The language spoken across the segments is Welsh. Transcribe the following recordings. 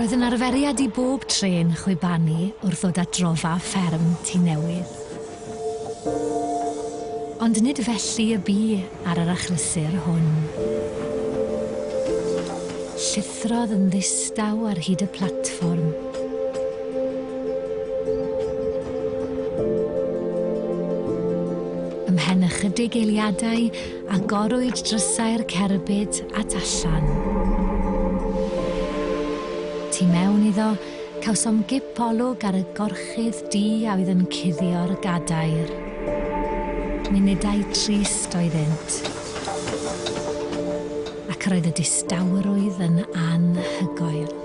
Roedd yn arferiad i bob trên chwibanu wrth ddod at drofa fferm Tŷ Newydd. Ond nid felly y bu ar yr achlysur hwn. Llithrodd yn ddistaw ar hyd y platfform. Ymhen ychydig eiliadau, Agorwyd drysau'r cerbyd at allan. Tu mewn iddo, cawsom gip olwg ar y gorchudd du a oedd yn cuddio'r gadair. Munudau trist oeddynt. Ac roedd y distawrwydd yn anhygoel.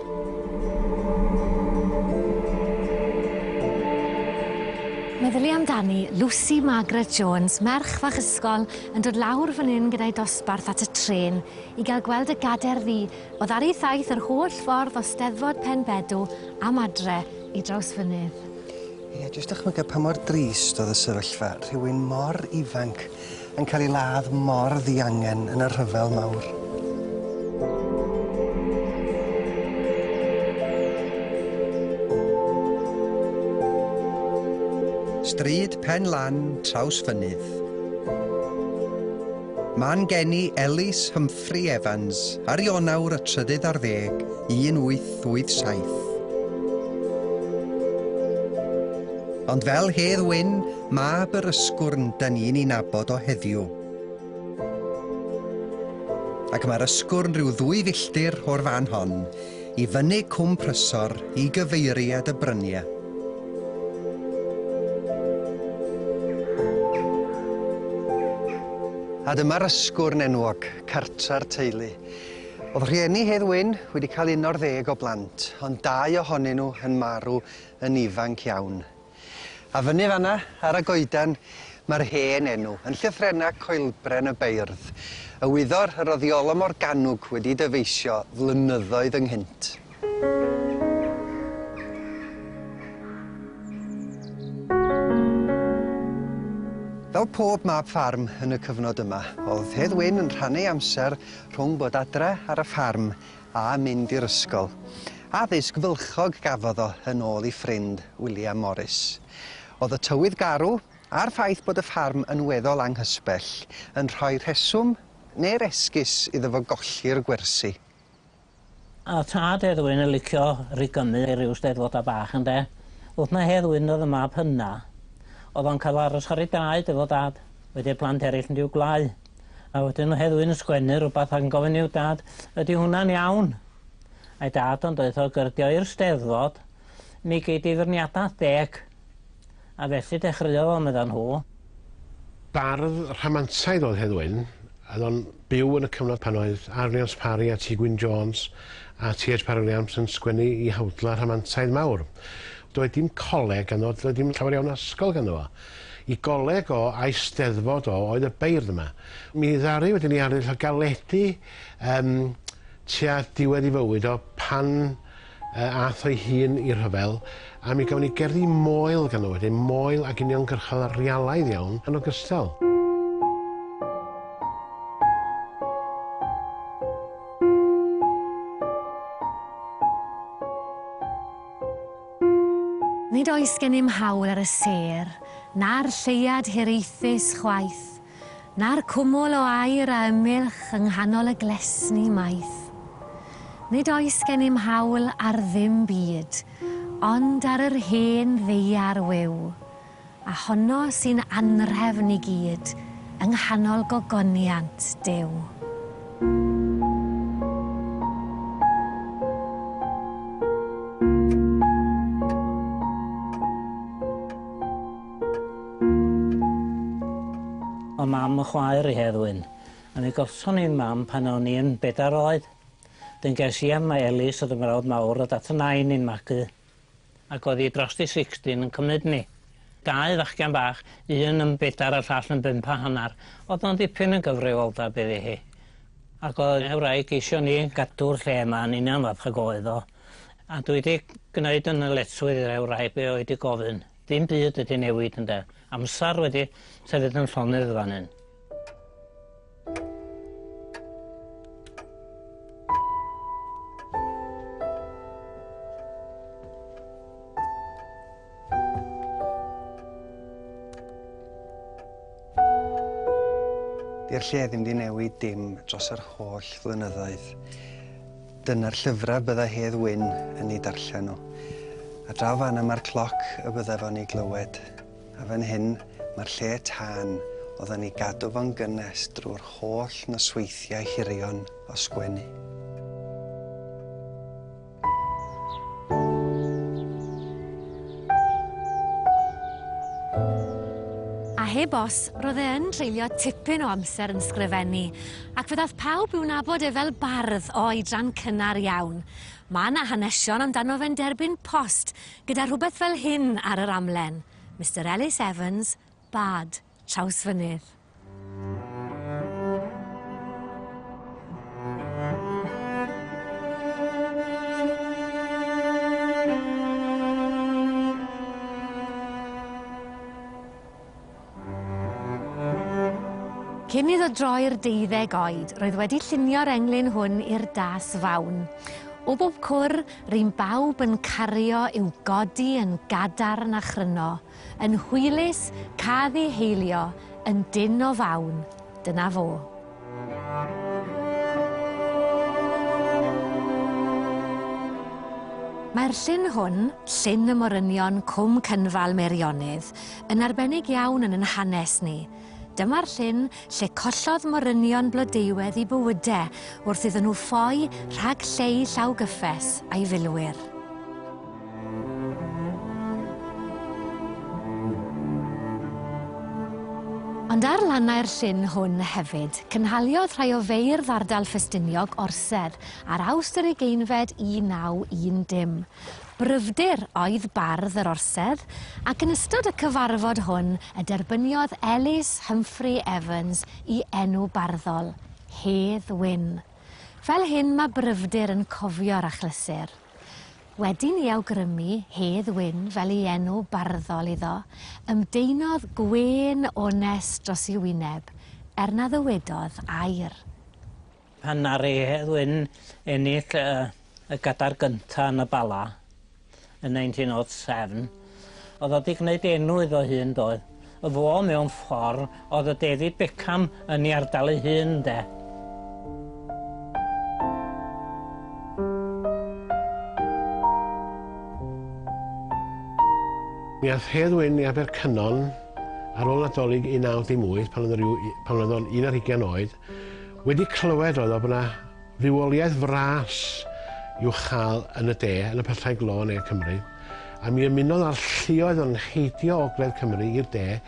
Meddylia amdani, Lucy Margaret Jones, merch fach ysgol, yn dod lawr fan 'yn gyda'i dosbarth at y trên i gael gweld y Gader Ddu o'dd ar ei thaith yr holl ffordd o Steddfod Penbedw am adre i Drawsfynydd. Ie, jyst dychmyga pa mor drist oedd y sefyllfa, rhywun mor ifanc yn cael ei ladd mor ddiangen yn y rhyfel mawr. Stryd Pen Lan, Trawsfynydd. Man geni Elis Humphrey Evans ar Ionawr y trydydd ar ddeg, 1887. Ond fel Hedd Wyn, mab yr Ysgwrn 'da ni'n ei nabod o heddiw. Ac mae'r Ysgwrn rhyw ddwy filltir o'r fan hon, i fyny Cwm Prysor i gyfeiriad y bryniau. A dyma'r ysgwrn enwog, cartra'r teulu. Oedd rhieni Hedd Wyn wedi cael un o'r ddeg o blant, ond dau ohonyn nhw yn marw yn ifanc iawn. A fyny fan'na, ar y goedan, mae'r hen enw, yn llythrennau coelbren y beirdd, y wyddor yr oedd Iolo Morgannwg wedi dyfeisio flynyddoedd ynghynt. Fel pob mab ffarm yn y cyfnod yma, oedd Hedd Wyn yn rhannu amser rhwng bod adre ar y ffarm a mynd i'r ysgol. Addysg fylchog gafodd o yn ôl ei ffrind, William Morris. Oedd y tywydd garw, a'r ffaith bod y ffarm yn weddol anghysbell, yn rhoi rheswm neu'r esgus iddo fo golli'r gwersi. A tad Hedd Wyn yn licio rhigymu i ryw steddfoda bach ynde. Wrth na Hedd Wyn oedd y mab hynna, oedd o'n cael aros ar ei draed efo dad, wedi'r plant eraill yn i'w gwlau. A wedyn o Hedd Wyn yn sgwennu rwbath ac yn gofyn i'w dad, ydy hwnna'n iawn? A'i dad o'n deutho gyrdio i'r steddfod, mi gei di feirniadaeth deg. A felly dechreuodd o, medda nhw. Bardd rhamantaidd oedd Hedd Wyn, a oedd o'n byw yn y cyfnod pan oedd R. Williams Parry a T Gwyn Jones a T H Parry Williams yn sgwennu i hawdla rhamantaidd mawr. Doedd dim coleg ganddo fo, doedd dim llawer iawn o ysgol ganddo fo. 'I goleg o a'i steddfod o oedd y beirdd yma. Mi ddaru wedyn 'i arddull o galedu yym tua diwedd 'i fywyd o pan yy ath o'i hun i'r rhyfel a mi gafon ni gerddi moel ganddo wedyn, moel ac uniongyrchol a realaidd iawn yn ogystal. Nid oes gennym hawl ar y sêr, na'r lleuad hiraethus chwaith, na'r cwmwl o aur a ymylch yng nghanol y glesni maith. Nid oes gennym hawl ar ddim byd, ond ar yr hen ddaear wiw, a honno sy'n anrhefn i gyd yng nghanol gogoniant Duw. O'dd mam yn chwaer i Hedd Wyn, a mi gollson ni'n mam pan o'n i'n bedair oed. 'Dyn ges i a Elis o'dd y mrawd mawr ddod at y nain i'n magu. Ac oedd hi drost ei sixteen yn cymryd ni. Dau fachgen bach, un yn bedar a'r llall yn bump a hannar. Oedd o'n dipyn yn gyfrifoldeb iddi hi. Ac oedd y wraig eisio ni gadw'r lle yma yn union fath ag oedd o. A dwi 'di gwneud yn nyletswydd i'r wraig be oedd 'di gofyn. Dim byd wedi newid ynde. Amsar wedi sefyll yn llonydd fan hyn. Di'r lle ddim 'di newid dim dros yr holl flynyddoedd. Dyna'r llyfrau bydda Hedd Wyn yn eu darllen nhw. A draw fan 'na ma'r cloc y bydda fo'n ei glywed. A fan hyn ma'r lle tân o'dd yn ei gadw fo'n gynnes drwy'r holl nosweithiau hirion o sgwennu. A heb os, ro'dd e yn treulio tipyn o amser yn sgrifennu, ac fe ddath pawb i'w nabod e fel bardd o oedran cynnar iawn. Ma' 'na hanesion amdano fe'n derbyn post gyda rhwbeth fel hyn ar yr amlen, Mister Ellis Evans, Bard, Trawsfynydd. Cyn iddo droi'r deuddeg oed, roedd wedi llunio'r englyn hwn i'r das fawn. O bob cwr, ry'n bawb yn cario i'w godi yn gadarn a chryno. Yn hwylus, cadd ei heilio, yn dynn o fawn, dyna fo. Mae'r llyn hwn, Llyn y Morynion Cwm Cynfal Meirionnydd, yn arbennig iawn yn 'yn hanes ni. Dyma'r llyn lle collodd morynion Blodeuwedd 'u bywyde wrth iddyn nhw ffoi rhag Lleu Llaw Gyffes a'i filwyr. Ond ar lannau'r llyn hwn hefyd, cynhaliodd rhai o feirdd ardal Ffestiniog orsedd ar Awst yr ugeinfed 1910. Bryfdir oedd bardd yr orsedd, ac yn ystod y cyfarfod hwn y derbyniodd Ellis Humphrey Evans 'i enw barddol, Hedd Wyn. Fel hyn mae Bryfdir yn cofio'r achlysur. Wedi ni awgrymu Hedd Wyn fel ei enw barddol iddo, ymdaenodd gwên onest dros ei wyneb, er na ddywedodd air. Pan ddaru Hedd Wyn ennill y y gadair gynta yn y Bala yn 1907, o'dd o 'di gneud enw iddo hun doedd? Y fo mewn ffor o'dd y David Beckham yn 'i ardal ei hun 'de? Mi ath Hedd Wyn i Abercynon ar ôl Nadolig 1918 pan oedd o ryw pan oedd o'n un ar hugain oed, wedi clywed oedd o bod 'na fywoliaeth fras i'w chael yn y de, yn y pyllau glo yn ne Cymru, a mi ymunodd â'r lluoedd o'n heidio ogledd Cymru i'r de,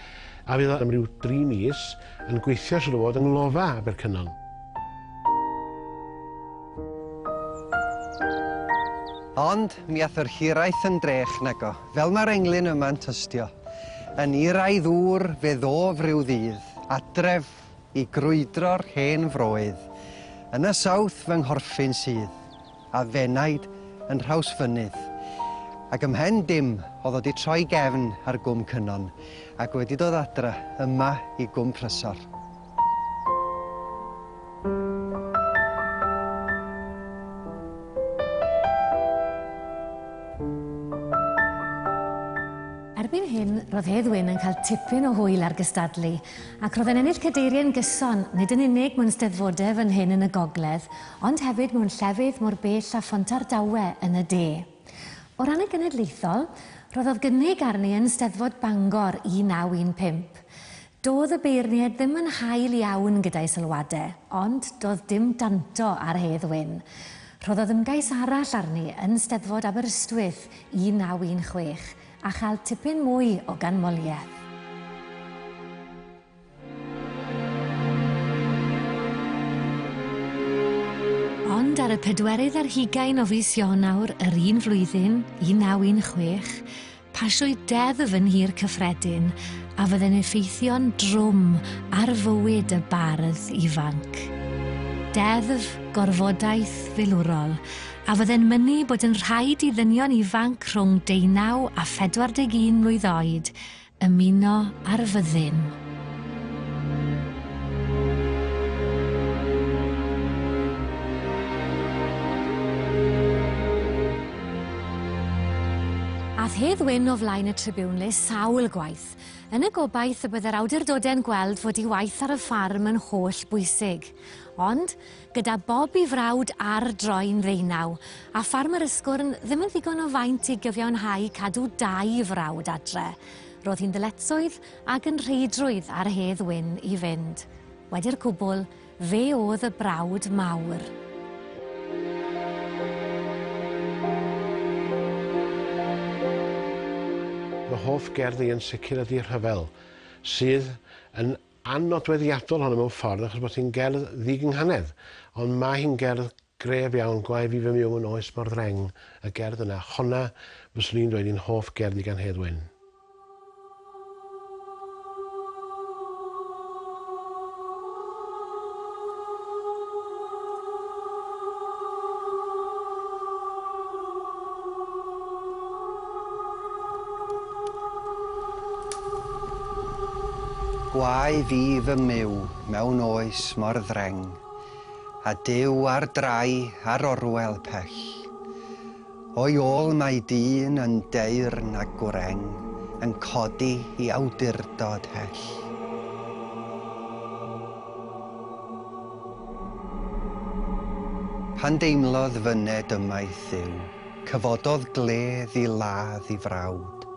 a fydd o am ryw dri mis yn gweithio siŵr o fod yng nglofa Abercynon. Ond mi ath yr hiraeth yn drech nago, fel mae'r englyn yma'n tystio. Yn irau ddŵr fe ddof ryw ddydd, adref i grwydro'r hen froedd. Yn y South fy nghorffyn sydd, a f'enaid yn Nhrawsfynydd. Ac ymhen dim, o'dd o 'di troi gefn ar Gwm Cynon, ac wedi dod adra, yma i Gwm Prysor. Erbyn hyn, roedd Hedd Wyn yn cael tipyn o hwyl ar gystadlu, ac roedd e'n ennill cadeiriau'n gyson, nid yn unig mewn steddfodau fan hyn yn y gogledd, ond hefyd mewn llefydd mor bell â Phontardawe yn y de. O ran y genedlaethol, rhoddodd gynnig arni yn Steddfod Bangor 1915. Doedd y beirniaid ddim yn hael iawn gyda'i sylwadau, ond doedd dim danto ar Hedd Wyn. Rhoddodd ymgais arall arni yn Steddfod Aberystwyth 1916, a chael tipyn mwy o ganmoliaeth. Ond ar y pedwerydd ar hugain o fis Ionawr yr un flwyddyn, 1916, pasiwyd deddf yn Nhŷ'r Cyffredin a fydde'n effeithio'n drwm ar fywyd y bardd ifanc. Deddf gorfodaeth filwrol a fydde'n mynnu bod yn rhaid i ddynion ifanc rhwng deunaw a 41 mlwydd oed ymuno â'r fyddin. A Ath Hedd Wyn o flaen y tribiwnlys sawl gwaith, yn y gobaith y bydde'r awdurdodau'n gweld fod ei waith ar y ffarm yn holl bwysig. Ond, gyda Bob i frawd ar droi'n ddeunaw, a ffarm yr Ysgwrn ddim yn ddigon o faint i gyfiawnhau cadw dau frawd adre, roedd hi'n ddyletswydd ac yn rheidrwydd ar Hedd Wyn i fynd. Wedi'r cwbl, fe oedd y brawd mawr. Fy hoff gerdd i yn sicr ydy Rhyfel, sydd yn annodweddiadol honno mewn ffordd achos bod hi'n gerdd ddigynghanedd, ond mae hi'n gerdd gref iawn, gwae fi fy myw yn oes mor ddreng, y gerdd yna, honna fyswn i'n dweud i'n hoff gerdd i gan Hedd Wyn. Gwae fi fy myw mewn oes mor ddreng, a Duw ar drai ar orwel pell. O'i ôl mae dyn yn deyrn a gwreng yn codi i awdurdod hell. Pan deimlodd fyned ymaith Dduw, cyfododd gledd i ladd i frawd.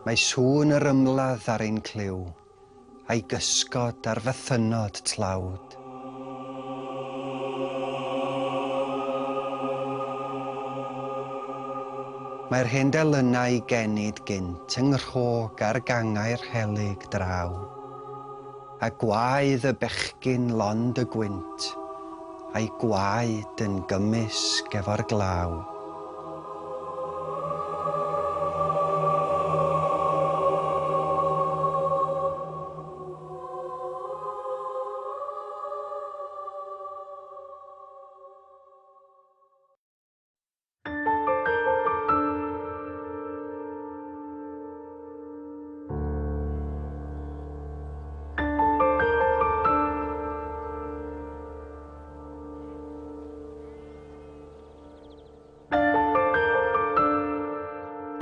Mae sŵn yr ymladd ar ein clyw, a'i gysgod ar fythynnod tlawd. Mae'r hen delynau genid gynt yng nghrog ar gangau'r helyg draw, a gwaedd y bechgyn lond y gwynt, a'i gwaed yn gymysg efo'r glaw.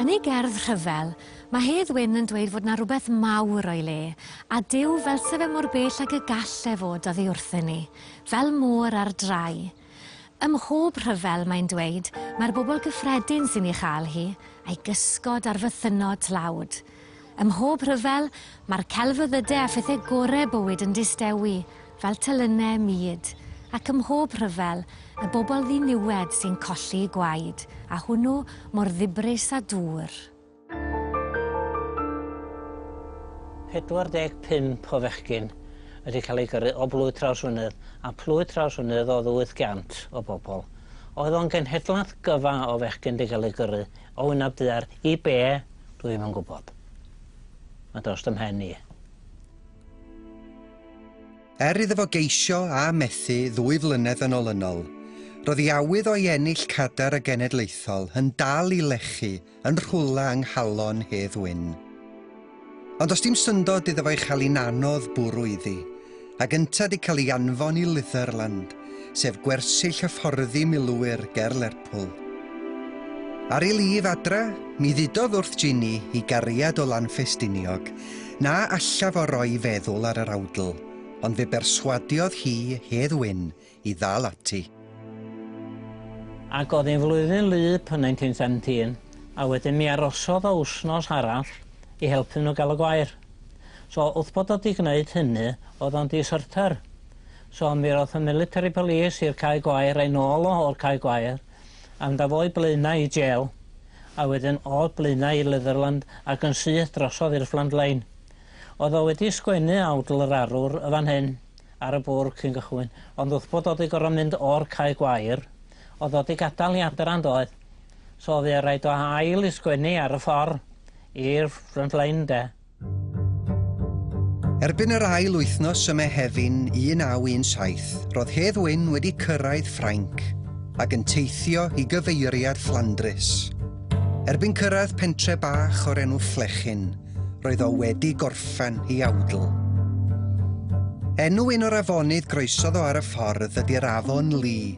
Yn ei gerdd rhyfel, mae Hedd Wyn yn dweud fod 'na rhywbeth mawr o'i le, a Duw fel se fe mor bell ag y gall e fod oddi wrthyn ni, fel môr ar drai. Ym mhob rhyfel, mae'n dweud, mae'r bobl gyffredin sy'n ei chael hi, a'i gysgod ar fythynnod tlawd. Ym mhob rhyfel, mae'r celfyddydau a phethau gorau bywyd yn distewi, fel telynau mud, ac ym mhob rhyfel, y bobl ddiniwed sy'n colli gwaed, a hwnnw mor ddibris â dŵr. 45 o fechgyn wedi cael eu gyrru o blwy Trawsfynydd, a plwy Trawsfynydd oedd 800 o bobl. Oedd o'n genhedlaeth gyfa o fechgyn wedi cael eu gyrru o wyneb daear i be, dwi'm yn gwybod. Mae dros ym mhen i. Er iddo fo geisio a methu ddwy flynedd yn olynol, roedd ei awydd o'i ennill cadair y genedlaethol yn dal i lechu yn rhywle yng nghalon Hedd Wyn. Ond does dim syndod iddo fo ei chael hi'n anodd bwrw iddi, ac ynta 'di cael ei anfon i Litherland, sef gwersyll hyfforddi milwyr ger Lerpwl. Ar ei lif adra, mi ddudodd wrth Ginny i gariad o Lanffestiniog na allaf o roi feddwl ar yr awdl, ond fe berswadiodd hi Hedd Wyn i ddal ati. Ac oedd hi'n flwyddyn wlyb yn 1917, a wedyn mi arosodd o wsnos arall i helpu nhw gael y gwair. So, wrth bod o 'di gwneud hynny, oedd o'n deserter. So, mi roedd y military police i'r cae gwair a'i nôl o o'r cae gwair, a mynd â fo i Blaenau i jail, a wedyn o'r Blaenau i Litherland ac yn syth drosodd i'r front line. Oedd o wedi sgwennu awdl yr arwr y fan hyn ar y bwrdd cyn gychwyn, ond wrth bod o 'di gorfod mynd o'r cae gwair, oedd o 'di gadael i adran doedd. So oedd rhaid o ail i sgwennu ar y ffordd i'r front line de. Erbyn yr ail wythnos ym Mehefin 1917, roedd Hedd Wyn wedi cyrraedd Ffrainc ac yn teithio i gyfeiriad Fflandrys. Erbyn cyrraedd pentre bach o'r enw Fflechin, roedd o wedi gorffen ei awdl. Enw un o'r afonydd groesodd o ar y ffordd ydy'r Afon Li,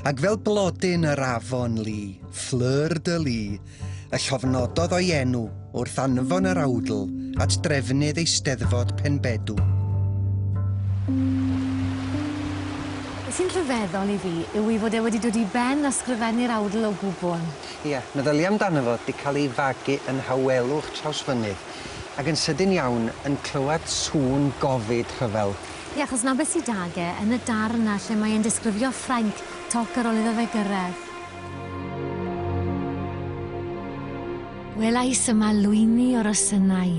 ac fel blodyn yr Afon Li, Fleur de Lis, y llofnododd o'i enw wrth anfon yr awdl at drefnydd Eisteddfod Penbedw. Be sy'n rhyfeddol i fi yw 'i fod e wedi dod i ben ysgrifennu'r awdl o gwbwl. Ie, meddylia amdano fo 'di cael ei fagu yn nhawelwch Trawsfynydd ac yn sydyn iawn yn clywed sŵn gofid rhyfel. Ie, achos 'na beth sy 'dag e yn y darn 'na lle mae e'n disgrifio Ffrainc toc ar ôl iddo fe gyrredd. Welais yma lwyni o rosynau,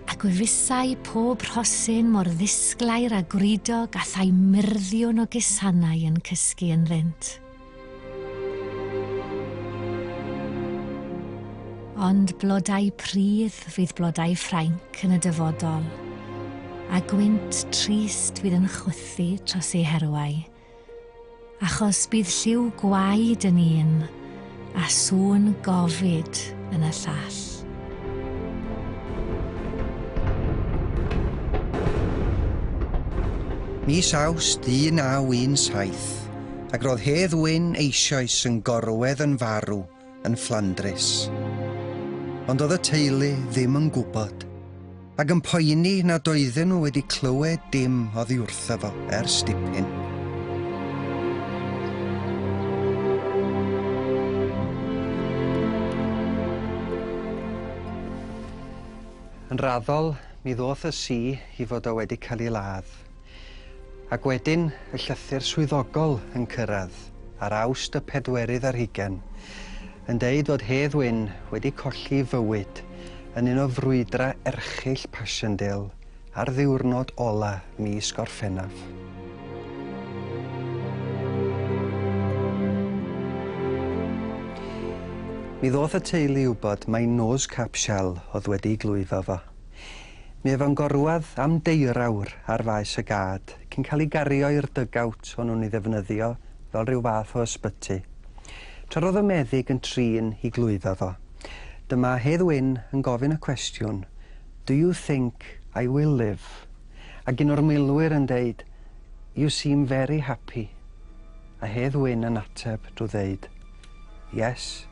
a gwefusau pob rhosyn mor ddisglair a gwridog a thai murddiwn o gusanau yn cysgu ynddynt. Ond blodau pridd fydd blodau Ffrainc yn y dyfodol, a gwynt trist fydd yn chwythu tros eu herwau. Achos bydd lliw gwaed yn un, a sŵn gofid yn y llall. Mis Awst 1917, ac roedd Hedd Wyn eisoes yn gorwedd yn farw yn Fflandrys. Ond oedd y teulu ddim yn gwybod, ac yn poeni nad oedden nhw wedi clywed dim oddi wrtho fo ers dipyn. Yn raddol, mi ddoth y si i fod o wedi cael ei ladd. Ac wedyn, y llythyr swyddogol yn cyrraedd, ar Awst y pedwerydd ar hugain, yn deud fod Hedd Wyn wedi colli fywyd yn un o frwydrau erchyll Passchendaele ar ddiwrnod ola mis Gorffennaf. Mi ddoth y teulu i wybod mai nose cap shell oedd wedi ei glwyfo fo. Mi oedd o'n gorwedd am deirawr ar faes y gad cyn cael ei gario i'r dugout o'n nhw'n ei ddefnyddio fel rhyw fath o ysbyty. Tra roedd y meddyg yn trin i glwyfo fo, dyma Hedd Wyn yn gofyn y cwestiwn, Do you think I will live? Ac un o'r milwyr yn deud, You seem very happy. A Hedd Wyn yn ateb drwy ddeud, Yes,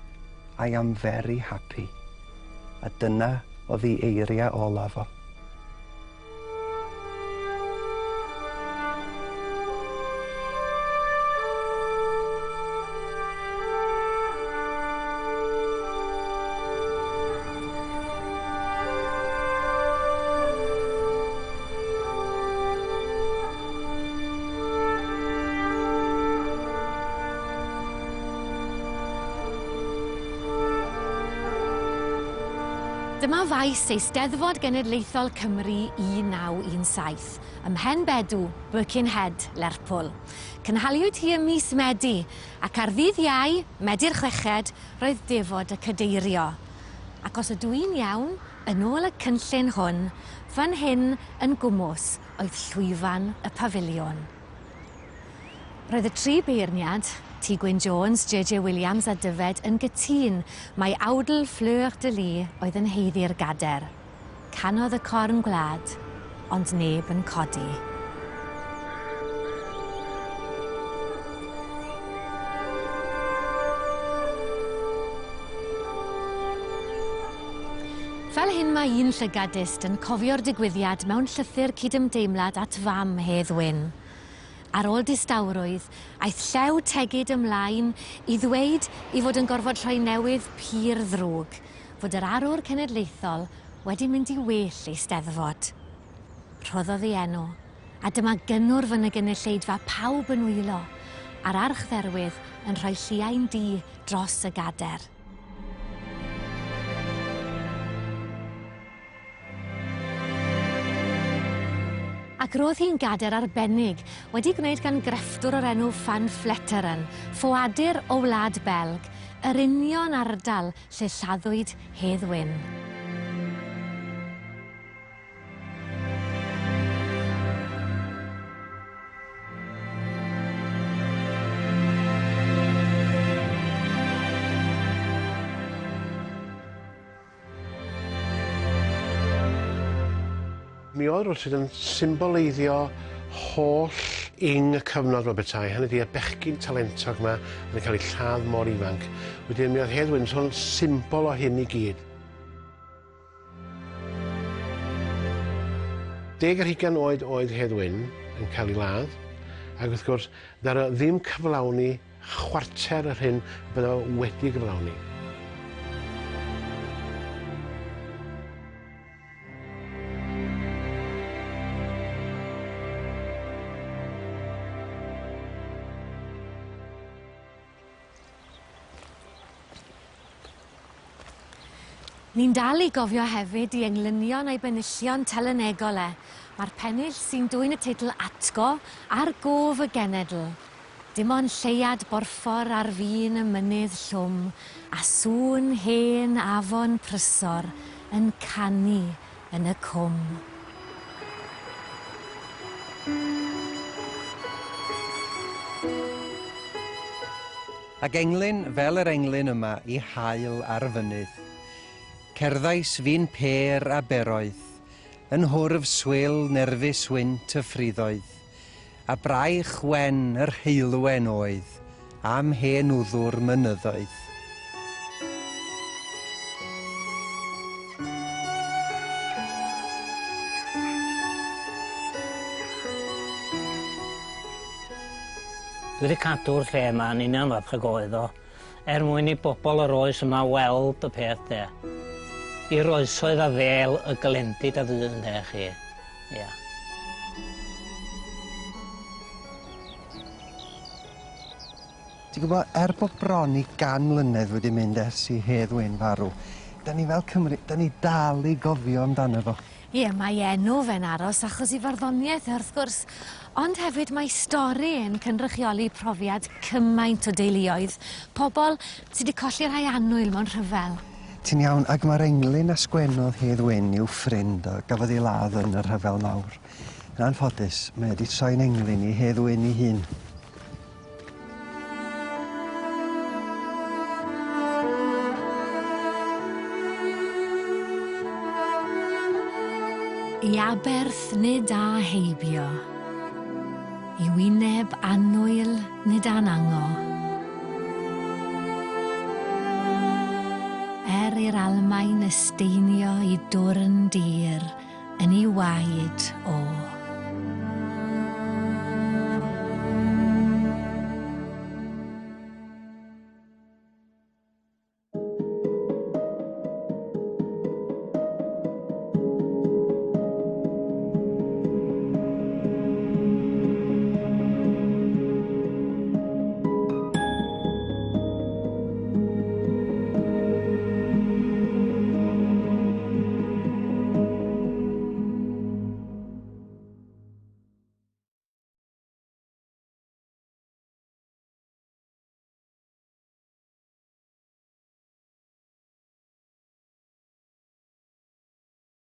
I am very happy. A dyna oedd ei eiriau olaf o. Dyma faes Eisteddfod Genedlaethol Cymru 1917, ym Mhen Bedw, Birkenhead, Lerpwl. Cynhaliwyd hi ym mis Medi, ac ar ddydd Iau, Medi'r chweched, roedd defod y cadeirio. Ac os ydw i'n iawn, yn ôl y cynllun hwn, fan hyn yn gwmws oedd llwyfan y pafiliwn. Roedd y tri beirniad, T Gwyn Jones, JJ Williams a Dyfed yn gytûn mai awdl Fleur de Lys oedd yn haeddu'r gader. Canodd y corn gwlad, ond neb yn codi. Fel hyn mae un llygad dyst yn cofio'r digwyddiad mewn llythyr cydymdeimlad at fam Hedd Wyn. Ar ôl distawrwydd, aeth Llew Tegid ymlaen i ddweud ei fod yn gorfod rhoi newydd pur ddrwg, fod yr arwr cenedlaethol wedi mynd i well eisteddfod. Rhoddodd ei enw, a dyma gynnwrf yn y gynulleidfa pawb yn wylo, a'r archdderwydd yn rhoi lliain du dros y gader. Ac roedd hi'n gader arbennig, wedi gwneud gan grefftwr o'r enw Van Fleteren, ffoadur o Wlad Belg, yr union ardal lle lladdwyd Hedd Wyn. Mi oedd rywsut yn symboleiddio holl ing y cyfnod fel petai, hynny ydi y bechgyn talentog 'ma yn cael eu lladd mor ifanc. Wedyn mi oedd Hedd Wyn sôn symbol o hyn i gyd. 20 oed oedd Hedd Wyn yn cael ei ladd, ac wrth gwrs, ddaru o ddim cyflawni chwarter yr hyn bydde o wedi gyflawni. Ni'n dal i gofio hefyd i englynion a'i benillion telynegol e. Mae'r pennill sy'n dwyn y teitl Atgo ar gof y genedl. Dim ond lleuad borffor ar fin y mynydd llwm a sŵn hen afon Prysor yn canu yn y cwm. Ac englyn fel yr englyn yma i haul ar fynydd. Cerddais fi'n pêr a beroedd, yn hwrf swil nerfus wynt y ffriddoedd, a braich wen yr heulwen oedd, am hen wddw'r mynyddoedd. Dwi wedi cadw'r lle yma yn union fath ag oedd o, er mwyn i bobl yr oes yma weld y peth de. I'r oesoedd a ddêl y glendid a fydd ynde chi. Ia. Ti'n gwybod, er bod bron i 100 mlynedd wedi mynd ers i Hedd Wyn farw, da ni fel Cymru, da ni dal i gofio amdano fo. Ie, mae enw fe'n aros achos i farddoniaeth e, wrth gwrs. Ond hefyd mae stori yn cynrychioli profiad cymaint o deuluoedd, pobl sy 'di colli rhai annwyl mewn rhyfel. Ti'n iawn, ac mae'r englyn a sgwennodd Hedd Wyn i'w ffrind o gafodd ei ladd yn y rhyfel mawr. Yn anffodus, mae wedi troi'n englyn i Hedd Wyn ei hun. I aberth nid a heibio, i wyneb annwyl nid anango. Er i'r Almaen ysteinio i dwrn dir yn ei waed o.